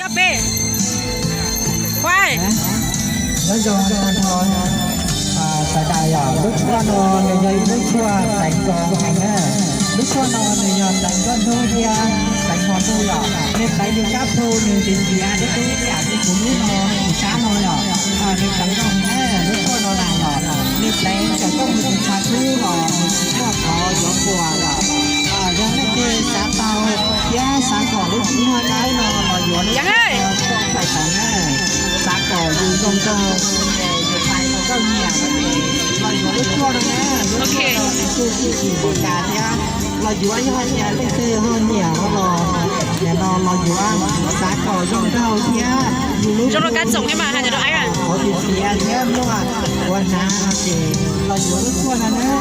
Peb, Nyob zoo tag nrho sawv daws yom, lub tshuaj no nws yog ib lub tshuaj teev zoo heev na. Lub tshuaj no nws yog teev nruab hnub thiab teev hmo ntuj yom. Nws teev yus sab plhu nws txiv txiav dub dub ib yam li kuv lub no, kuv sab no yom. Nws teev zoo heev na, lub tshuaj no na yom. Nws teev kom koj mus tiv tshav kub los nws tsis muaj qhov yuav puas yom. Yog leej twg xav tau thiab xav kom lub ntsej muag dawb no los yuav lub tshuaj no txhob pais tau na. Xav kom yus zoo nraug, yus pais tau koj nyiam no ces los yuav lub tshuaj no na. Lub tshuaj no nws kuj tsis txim npaum cas thiab, los yuav yog hais tias leej twg ho nyiam no los nim no los yuav. Xav kom zoo nraug thiab yus lub tshuaj qhov txiv txiav thiab muaj ua hnav no ces los yuav lub tshuaj no na.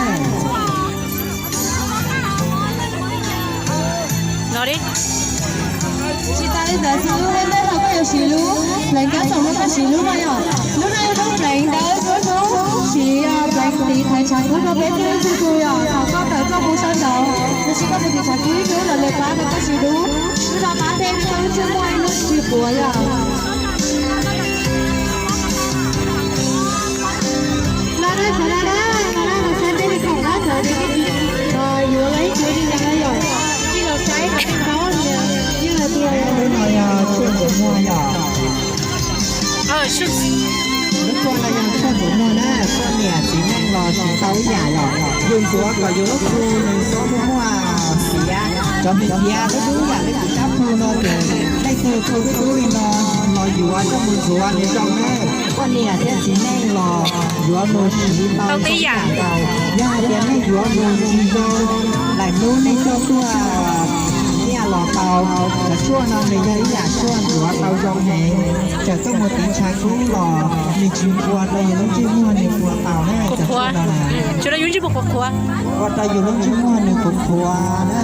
Tsis tas li ntawd xwb, lub ntej no koj yuav siv lub pleev kab txoom no, koj siv lub no yom. Lub no yog lub pleev dawb dub hnub, siv pleev tiv thaiv tshav kub rau peb txhua leej txhua tus yom. Thaum koj tawm koj mus sab nraud los sis koj mus tiv tshav kub ib hnub los nws pab rau koj tsis dub. Lub no pab them rau koj lub ntsej muag ib hnub tsis puas yom. Los na, sawv daws na, los na, los saib peb li khoom na, sawv daws yuav los ib cuav li ntawd yom. Ib los saib kom tau niam, yeej hais tias lub no yog tshuaj ntxuav muag yom. Lub tshuaj no yog tshuaj ntxuav muag na, poj niam txiv neej los siv tau ib yam yom. Yus ntxuav kom yus lub plhu nws txhob muaj muaj xiav, cov hliv xiav dub dub yam li kuv sab plhu no ces leej twg plhu dub dub li no los yuav coj mus ntxuav nws zoo na. Poj niam thiab txiv neej los yuav mus siv tau ib yam nkaus. Yog hais tias nej yuav mus tsis zoo, lwm hnub nej coj tuaj nyiaj los tau. Cov tshuaj no nws yog ib yam tshuaj ntxuav tau zoo heev, txawm koj mus tiv tshav kub los nws tsis ua rau yus lub ntsej muag nws puas tau na. Cov tshuaj no na, ua rau yus lub ntsej muag nws qhuav qhuav na.